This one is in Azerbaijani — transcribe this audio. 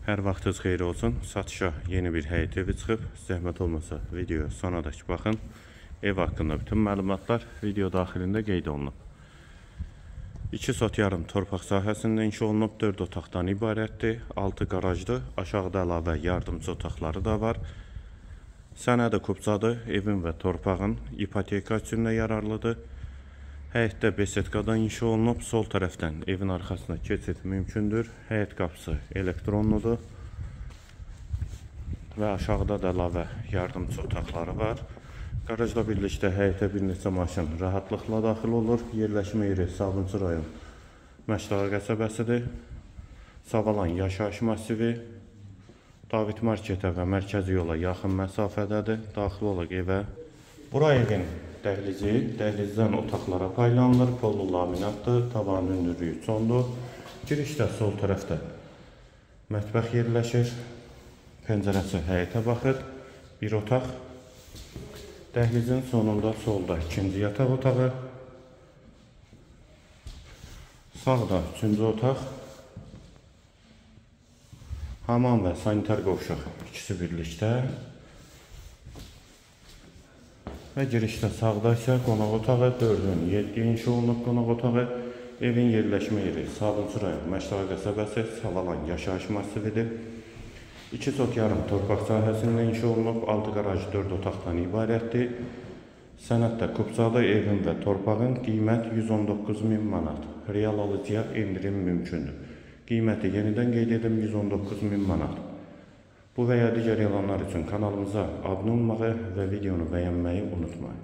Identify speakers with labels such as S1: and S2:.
S1: Hər vaxtınız xeyir olsun. Satışa yeni bir həyət evi çıxıb. Zəhmət olmasa videoya sonadək baxın. Ev haqqında bütün məlumatlar video daxilində qeyd olunub. 2 sot yarım torpaq sahəsində inşa olunub, 4 otaqdan ibarətdir, 6 qarajdır, aşağıda əlavə yardımçı otaqları da var. Sənədi kupçadır, evin və torpağın ipoteka üçün də yararlıdır. Həyətdə besetkadan inşa olunub, sol tərəfdən evin arxasına keçid mümkündür. Həyət qapısı elektronludur və aşağıda da əlavə yardımçı otaqları var. Qarajla birlikdə həyətə bir neçə maşın rahatlıqla daxil olur. Yerləşmə yeri Sabunçu rayon Məşdağa qəsəbəsidir. Savalan yaşayış massivi, David marketə və mərkəzi yola yaxın məsafədədir. Daxil olaq evə. Bura evin dəhlizi, dəhlizdən otaqlara paylanılır. Pollu laminatdır, tavanın hündürlüyü sondur. Girişdə sol tərəfdə mətbəx yerləşir. Pəncərəsi həyətə baxır. Bir otaq. Dəhlizin sonunda solda ikinci yataq otağı. Sağda üçüncü otaq. Hamam və sanitar qovşaq ikisi birlikdə. Və girişdə sağda isə qonaq otağı, 4-ün 7 inşa olunub qonaq otağı. Evin yerləşmə yeri Sabunçu rayon Məşdağa qəsəbəsi, Savalan yaşayış massividir. 2 sot yarım torpaq sahəsində inşa olunub, 6 qaraj, 4 otaqdan ibarətdir. Sənəd də kupçadır, evin və torpağın qiymət 119 min manat. Real alıcıya endirim mümkündür. Qiyməti yenidən qeyd edim, 119 min manat. Bu və ya digər elanlar üçün kanalımıza abunə olmağı və videonu bəyənməyi unutmayın.